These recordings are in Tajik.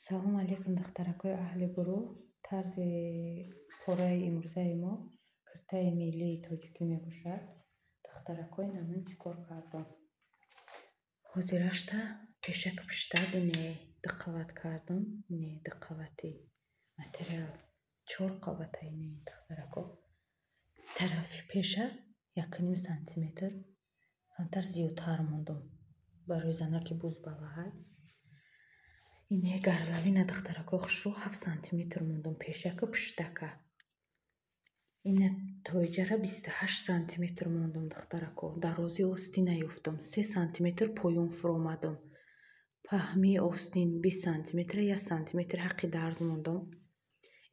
Салом алейкум, духтаракои аҳли гурӯҳ. Тарзи пораи имрӯзаи мо киртаи миллии тоҷикӣ мебошад. Духтаракои намун чӣ кор кардам? Ҳозирашта пешак пиштак ине ду қават кардам, ине ду қавати материал, чор қавата ине духтарако. Тарафи пеша 1,5 сантиметр камтар зиёдтар мондам барои занаки бузбалаҳай. Ине гарлавина духтарако хушрӯ 7 сантиметр мондам пешаку пиштака. Ина тоиҷара 28 сантиметр мондам духтарако. Дарози остина ёфтам, 3 сантиметр поён фуромадам. Паҳмии остин 20 сантиметр, 1 сантиметр ҳаққи дарз мондам.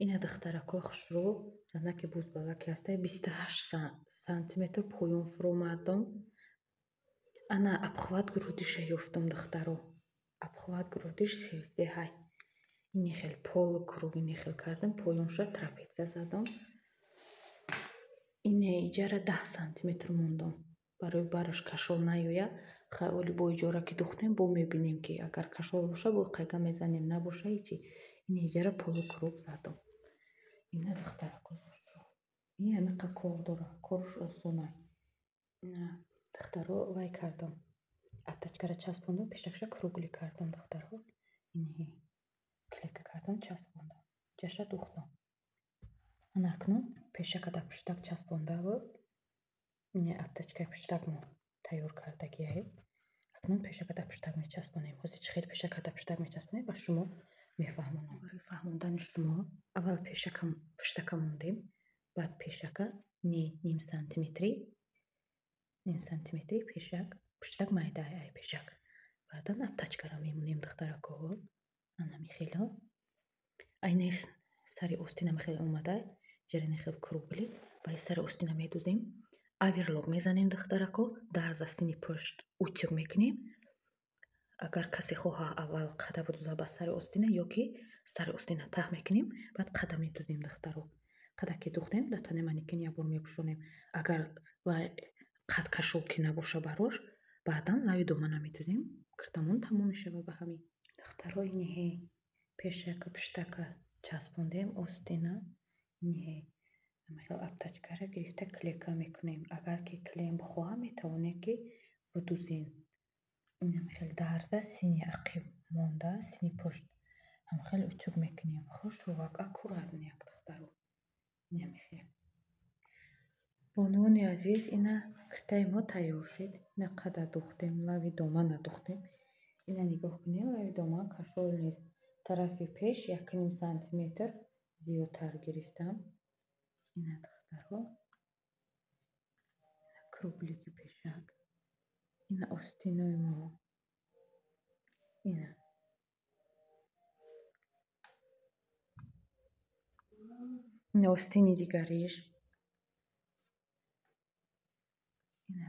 Ина духтаракои хушрӯ, занаки бузбалаки ҳастай, 28 сантиметр поён фуромадам. Ана обхват грудиша ёфтам духтаро. Обхват грудиш 33 ҳай. Ини хел полукруг ини хел кардам, поёнша трапеция задам. Ине иҷара 10 сантиметр мондам. Барои бараш кашол наёяд. Хай оли бо иҷора ки духтем, бо мебинем ки агар кашол боша, бо қайга мезанем, набоша ҳечи. Ине иҷара полукруг задам. Ина духтарако хушрӯ. Ин ҳамиқа кор дора, корш осонай. Ина духтаро вай кардам. Обтачкара часпондам, пешакша кругли кардам духтаро. Ине клейка кардам, часпондам. Ҷаша духтам. Ана акнун пешака дар пуштак часпондаву ине обтачкаи пуштак мо тайёр кардагиаем. Акнун пешака дар пуштак мечаспонем. Ҳозир чӣ хел пешака дар пуштак мечаспонем ба шумо мефаҳмонам. Барои фаҳмондани шумо аввал пешака пуштака мондем, баъд пешака не ним сантиметрӣ, ним сантиметрӣ пешак пуштак майда ай пешак. Баъдан обтачкара мемонем духтаракоҳо. Ана михело. Айнаи сари остина михел омада, ҷарини хел кругли, ба сари остина медузем. Оверлок мезанем духтарако, дарза сини пушт утюг мекунем. Агар касе хоҳа аввал қада будуза ба сари остина ё ки сари остина таҳ мекунем, баъд қада медузем духтаро. Қада ки духтем, дар тани манекен як бор мепӯшонем. Агар вай қад кашол ки набоша барош, баъдан лави домана медузем, киртамон тамом мешавад ба ҳамин. Духтаро инеҳе пешака пуштака часпондем остина, инеҳе ҳамихел обтачкара гирифта клейка мекунем. Агар ки клеем бихоҳам, метавонед ки будузен. Инамихел дарза сини ақиб монда, сини пушт ҳамхел утюг мекунем. Хушрӯвак аккуратно як духтаро. Инамихел. Бонувони азиз, ина киртаи мо тайёр шуд. Ина қадар духтем, лави домана духтем. Ина нигоҳ кунед, лави доман кашол нест. Тарафи пеш 1,5 сантиметр зиёдтар гирифтам. Ина духтаро, ина круглики пешак, ина остинои мо, ина ина остини дигариш. Ина